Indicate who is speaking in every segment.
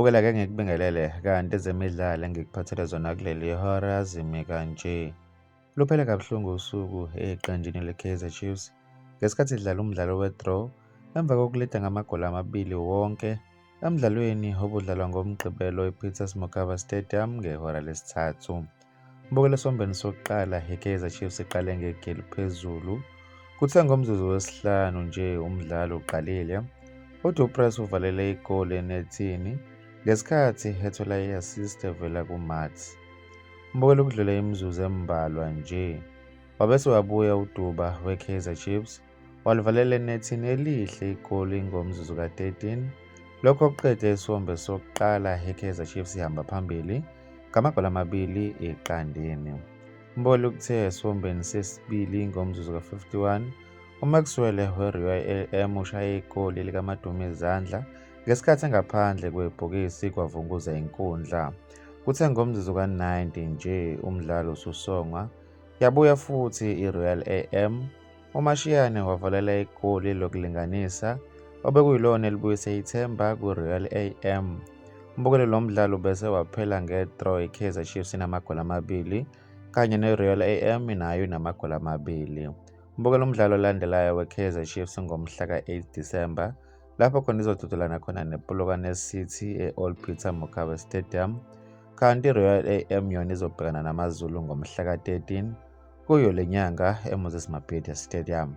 Speaker 1: Mbukela ke ngikubingelele kanti ezemidlalo engikuphathele zona kuleli hora zimi kanje. Luphele kabuhlungu usuku eqenjini leKaizer Chiefs ngesikhathi idlala umdlalo we-draw emva kokulida ngamagoli amabili wonke emdlalweni obudlalwa ngoMgqibelo ePeter Mokaba Stadium ngehora lesithathu. Mbukelo esombeni sokuqala iKaizer Chiefs iqale ngegeli phezulu. Kuthe ngomzuzu wesihlanu nje umdlalo uqalile, uDuPrez uvalele igoli enethini ngesikhathi ethola i-assist evela kuMaart. Mbukelo kudlule imizuzu embalwa nje, wabe sewabuya uDuba weKaizer Chiefs walivalela enethini elihle igoli ngomzuzu ka-13. Lokho kuqede isiwombe sokuqala iKaizer Chiefs ihamba phambili ngamagoli amabili eqandeni. Mboli kuthe esiwombeni sesibili ngomzuzu ka-51 uMaxwele we-Royal AM ushaye igoli likaMaduma izandla ngesikhathi engaphandle kwebhokisi kwavunguza inkundla. Kuthe ngomzuzu ka-90 nje umdlalo ususongwa yabuya futhi i-Royal AM uMashiyane wavalela igoli lokulinganisa obekuyilona elibuyise ithemba ku-Royal AM. Umbukelo lo mdlalo bese waphela nge-draw iKaizer Chiefs inamagoli amabili kanye ne-Royal AM nayo inamagoli amabili. Umbukelo umdlalo olandelayo weKaizer Chiefs ngomhla ka-8 Disemba lapho khona izodudulana khona nePolokwane City e-Old Peter Mokaba Stadium kanti iRoyal AM yona izobhekana naMaZulu ngomhla ka-13 kuyo le nyanga eMoses Mabhida Stadium.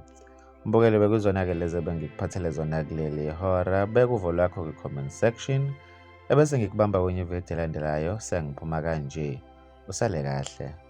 Speaker 1: Mbukeli bekuzona-ke lezi ebengikuphathele zona kuleli hora. Beka uvo lwakho kwi-comment section ebese ngikubamba kwenye ividiyo elandelayo sengiphuma kanje. Usale kahle.